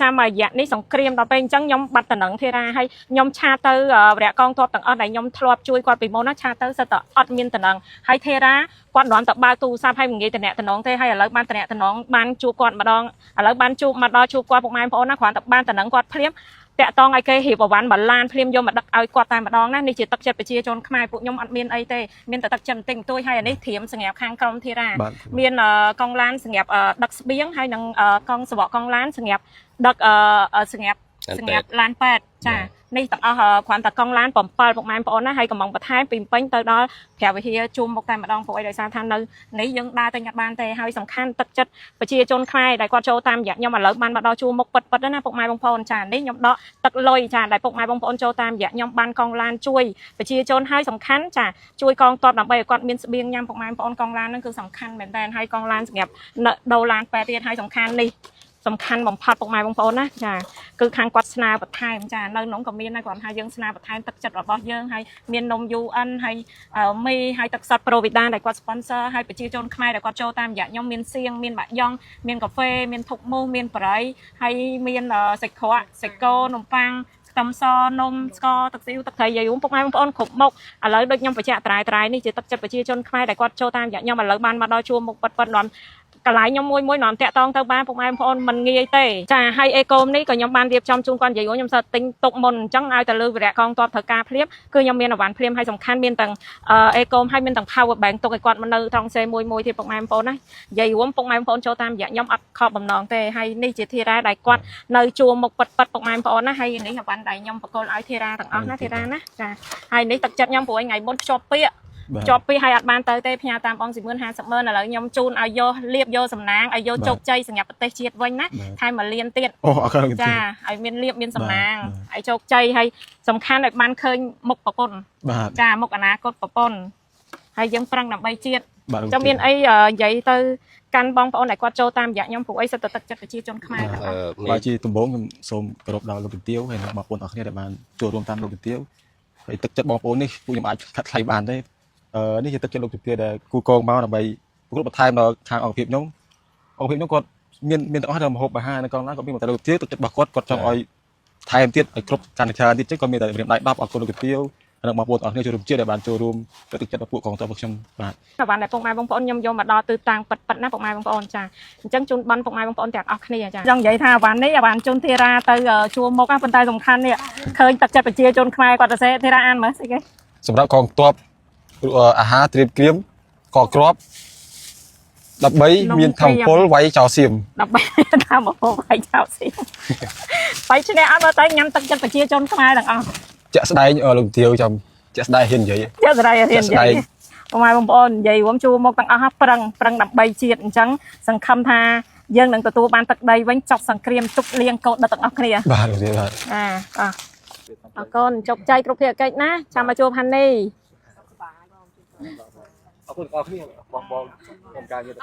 សារមួយរយៈនេះសង្គ្រាមដល់ពេលអញ្ចឹងខ្ញុំបាត់តំណឹងធីរាហើយខ្ញុំ chat ទៅវរៈកងទ័ពទាំងអស់ដែលខ្ញុំធ្លាប់ជួយគាត់ពីមុនណា chat ទៅសិតតែអត់មានតំណឹងហើយធីរាគាត់នាំតែបើកទូរស័ព្ទឲ្យមិនងាយតំណតំណងទេហើយឥឡូវបានតំណតំណងបានជួបគាត់ម្ដងឥឡូវបានជួបមកដល់ជួបគាត់ពុកម៉ែបងប្អូនណាគ្រាន់តែបានតំណឹងគាត់ភ្លាមតាក់តងឲ្យគេរៀបអវ៉ាន់បឡានភ្លាមយកមកដឹកឲ្យគាត់តែម្ដងណានេះជាទឹកចិត្តប្រជាជនខ្មែរពួកខ្ញុំអត់មានអីទេមានតែទឹកចិត្តបន្តិចបន្តួចហើយអានេះត្រៀមសម្រាប់ខាងក្រុមធីរា បាទ មានកង់ឡានសម្រាប់ដឹកស្បៀងហើយនិងកង់សបកកង់ឡានសម្រាប់ដឹកសម្រាប់សម្រាប់ឡានពេទ្យចានេះទាំងអស់គ្រាន់តែកង់ឡាន7ពុកម៉ែបងប្អូនណាហើយកំងបន្ថែមពីពេញទៅដល់ព្រះវិហារជួមមុខតែម្ដងព្រោះអីដោយសារថានៅនេះយើងដើរទៅញ៉ាត់បានទេហើយសំខាន់ទឹកចិត្តប្រជាជនខ្មែរដែលគាត់ចូលតាមរយៈខ្ញុំឥឡូវបានមកដល់ជួមមុខពិតពិតណាពុកម៉ែបងប្អូនចានេះខ្ញុំដកទឹកលុយចាដែលពុកម៉ែបងប្អូនចូលតាមរយៈខ្ញុំបានកង់ឡានជួយប្រជាជនហើយសំខាន់ចា ជួយកងទ័ពដើម្បីឲ្យគាត់មានស្បៀងញ៉ាំពុកម៉ែបងប្អូនកង់ឡានហ្នឹងគឺសំខាន់មែនតើហើយកង់ឡានសម្រាប់ដូរឡានពេទ្យទៀតហើយសំខាន់នេះសំខាន់បំផុតពុកម៉ែបងប្អូនណាចាគឺខាងគាត់ស្នើបន្ថែមចានៅក្នុងក៏មានដែរគាត់ថាយើងស្នើបន្ថែមទឹកចិត្តរបស់យើងហើយមាននំ UN ហើយមីហើយទឹកសុទ្ធប្រូវីដាដែលគាត់ sponsor ហើយប្រជាជនខ្មែរដែលគាត់ចូលតាមរយៈខ្ញុំមានសៀងមានបាក់យ៉ងមានកាហ្វេមានធុកមូសមានបរិយហើយមានសាច់ក្រកសាច់គោនំប៉័ងខ្ទឹមសនំស្ករទឹកស៊ីអ៊ូទឹកត្រីយាយរួមពុកម៉ែបងប្អូនគ្រប់មុខ ឥឡូវដូចខ្ញុំបញ្ជាក់ត្រែត្រែនេះជាទឹកចិត្តប្រជាជនខ្មែរដែលគាត់ចូលតាមរយៈខ្ញុំឥឡូវបានមកដល់ជួរមុខប៉ិតប៉ិតនាំកន្លែងខ្ញុំមួយមួយនាំតាក់តងទៅបានពុកម៉ែបងប្អូនមិនងាយទេចាហើយអេកូមនេះក៏ខ្ញុំបានរៀបចំជូនគាត់និយាយខ្ញុំសើទិញទុកមុនអញ្ចឹងឲ្យតែលើវិរៈកងទ័ពត្រូវការភ្លាមគឺខ្ញុំមានអវ៉ាន់ភ្លាមហើយសំខាន់មានទាំងអេកូមហើយមានទាំង power bank ទុកឲ្យគាត់មកនៅត្រង់សេមួយមួយទៀតពុកម៉ែបងប្អូនណានិយាយរួមពុកម៉ែបងប្អូនចូលតាមរយៈខ្ញុំអត់ខកបំណងទេហើយនេះជាធីរ៉ាដែលគាត់នៅជួរមុខប៉ិតប៉ិតពុកម៉ែបងប្អូនណាហើយនេះអវ៉ាន់ដែលខ្ញុំបកគលឲ្យធីរ៉ាទាំងអស់ណាធីរ៉ាណាចាហើយនេះទឹកចិត្តខ្ញុំព្រោះថ្ងៃមុនភ្ជាប់ពាក្យ បាទ ជាប់ពីហើយអត់បានទៅទេផ្ញើតាមបងស៊ីមឿន50ម៉ឺនឥឡូវខ្ញុំជូនឲ្យយកលៀបយកសំណាងឲ្យយកជោគជ័យសម្រាប់ប្រទេសជាតិវិញណា បាទ ថែមមួយលានទៀត អូអរគុណ ចាឲ្យមានលៀបមានសំណាង បាទ ឲ្យជោគជ័យហើយសំខាន់ឲ្យបានឃើញមុខប្រពន្ធ បាទ ចាមុខអនាគតប្រពន្ធហើយយើងប្រឹងដើម្បីជាតិ បាទ ចាំមានអីនិយាយទៅកាន់បងប្អូនដែលគាត់ចូលតាមរយៈខ្ញុំព្រោះអីសិតតែទឹកចិត្តប្រជាជនខ្មែរទាំងអស់ បាទជាដំបូងខ្ញុំសូមគោរពដល់លោកជំទាវហើយនិងបងប្អូនអរគ្នាដែលបានចូលរួមតាមលោកជំទាវហើយទឹកចិត្តបងប្អូននេះពួកខ្ញុំអាចខាត់ថ្លៃបានទេអឺនេះជាទឹកចិត្តលោកជំទាវដែលគូកងមកដើម្បីប្រកបបន្ថែមដល់ខាងអង្គភាពខ្ញុំអង្គភាពខ្ញុំគាត់មានទាំងអស់ដល់ម្ហូបអាហារនៅកងឡានគាត់មានតែលោកជំទាវទឹកចិត្តរបស់គាត់គាត់ចង់ឲ្យថែមទៀតឲ្យគ្រប់កាន់តែច្រើនទៀតចឹងគាត់មានតែរៀមដៃ10អរគុណលោកជំទាវនិងបងប្អូនអរគ្នាចូលរួមជាតិដែលបានចូលរួមទឹកចិត្តដល់ពួកកងទ័ពរបស់ខ្ញុំបាទ អវ៉ាន់ដែលពុកម៉ែបងប្អូនខ្ញុំយកមកដល់ទិតាំងពិតពិតណាពុកម៉ែបងប្អូនចាអញ្ចឹងជូនបន់ពុកម៉ែបងប្អូនទាំងអស់គ្នាចាចង់និយាយថាអវ៉ាន់នេះអវ៉ាន់ជូនធីរ៉ាទៅជួមុខណាប៉ុន្តែសំខាន់នេះឃើញទឹកចិត្តប្រជាជនខ្មែរគាត់ទៅសេធីរ៉ាអានមើលស្អីគេ សម្រាប់កងទ័ពអាហារត្រៀមក្រៀមកក្របដើម្បីមានធម្មពលវាយចោលសៀម ដើម្បីតាមមកវាយចោលស៊ីបាយឈ្នះអត់មើលតែញ៉ាំទឹកចិត្តប្រជាជនខ្មែរទាំងអស់ ជាក់ស្ដែងលោកទាវចាំជាក់ស្ដែងហ៊ាននិយាយ ជាក់ស្ដែងហ៊ាននិយាយពុកម៉ែបងប្អូននិយាយរួមជួមុខទាំងអស់ប្រឹងប្រឹងដើម្បីជាតិអញ្ចឹងសង្ឃឹមថាយើងនឹងទទួលបានទឹកដីវិញចប់សង្គ្រាមជប់លៀងកោតដល់ទាំងអស់គ្នា បាទលោកទាវបាទ អាអរគុណជោគជ័យគ្រប់ភារកិច្ចណាចាំមកជួបហាន់នី អរគុណបងប្អូនខ្ញុំការងារ